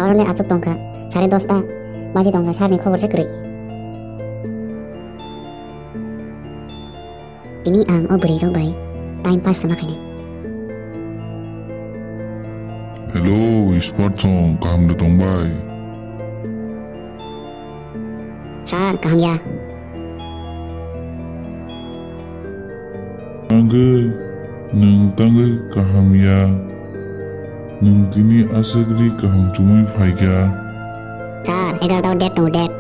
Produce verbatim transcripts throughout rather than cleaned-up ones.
Oro le achuk tongkha, sare dosta baji tongkha, sir ni khobor se kwrwi. Tini ang o bwrwi rok bai time pass sama khainai. Hello, Ispat song, kaham de tong bai? Sir, kaham ya. Tangwi, nwng tangwi kaham ya. Nwng tini aswk ri kaham chumui phaikha. Sir, egarota o date tongo, date.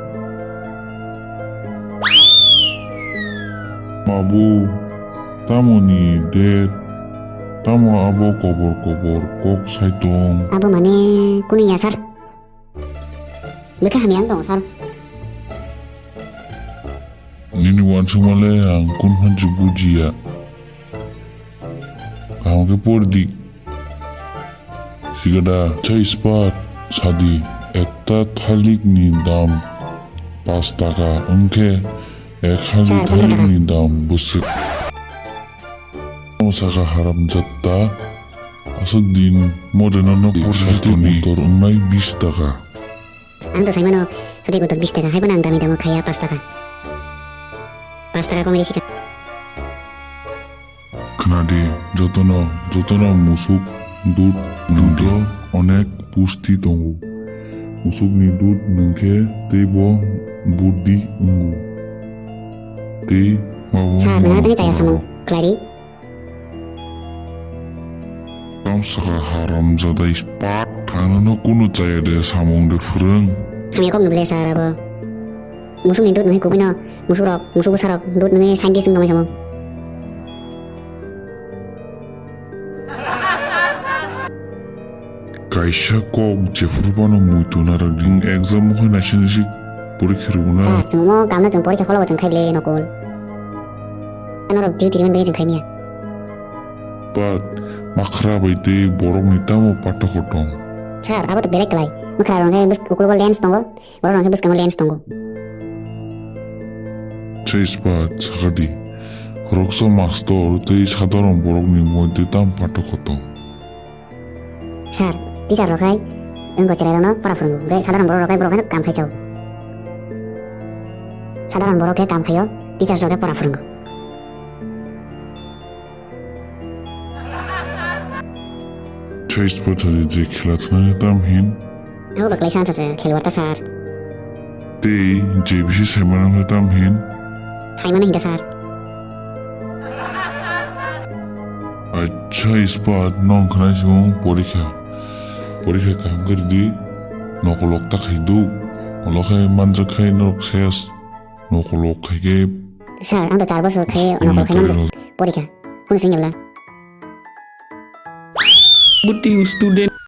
Mabu, tamoni date? Tamo abo kobor kobor kok sai tong? Abo mane kunu ya, sir. Bwkha hamya wng tongo, sir. Nini uansukma le ang kunu phansi bujiya. Kaham khe por di. Sikada, chai Ispat, sadi, ekta thalik ni dam pas taka, wngkhe ek hali thalik ni dam bwswk. Tamo saka haramjada, aswk din modeno no kursa toni tor wngnai bis taka. Ang to saimano, sadi kotor bis taka, hai phano ang dami damo khaiya pas taka. Pas taka komedi sika. Khna di, jotono, jotono musuk dud nwngkhe onek pusti tongo. Musukni dud nwngkhe teibo buddi wngo. Tei mabo. Sir, nwng tini chaya samung khlai di. Tamsaka haramjada Ispat, thangnono kunu chaya de samung de phwrwng. Hamya kok nubile sir abo. Musukni dud nwngkhe kubui no musuk rok, musuk bwsa rok dud nwngwi scientist wng tongwi khamu. Kaisa kok jephuru phano muitu narak di. Exam o hai naising naising porikha rwna. Sir, chwng omo kamno chwng porikha kholo bo chwng khai bile nokol. Norok duty rimani bagwi chwng khai miya. But makhra bai tei borokni tamo pathakho tong? Sir, abo to belek klai. Makhra rok hwnkhe bwsk-, ukulogo lens tongo. Borok rok khe bwskango lens tongo. Chai Ispat, sakadi. Khoroksa mastor tei sadharon borokni moddhe tam pathakho tong? Sir, teacher rok hai wngkha chwrai rokno pora phwrwngo, hwnkhe sadharon borok rok hai borok haino kam khai chao. Sadharon borok khe kam khaio, teachers rok khe pora phwrwngo. Chai Ispat, je khela thwna tam hin? Abo baklai sansa se khel warta, sir. Tei je bisi saimano hwnkhe tam hin? Saimano hinda, sir. Acha Ispat, nwng khwnai sibung porikha. Porikha kaham khe rwdi. Nokolok ta khai du. Olo khai manjak khai norok ses. Nokolok khai khe. Sir, ang to char bosor khai nokolok khai manjak. Porikha. Hwn sing yabla. Buti student.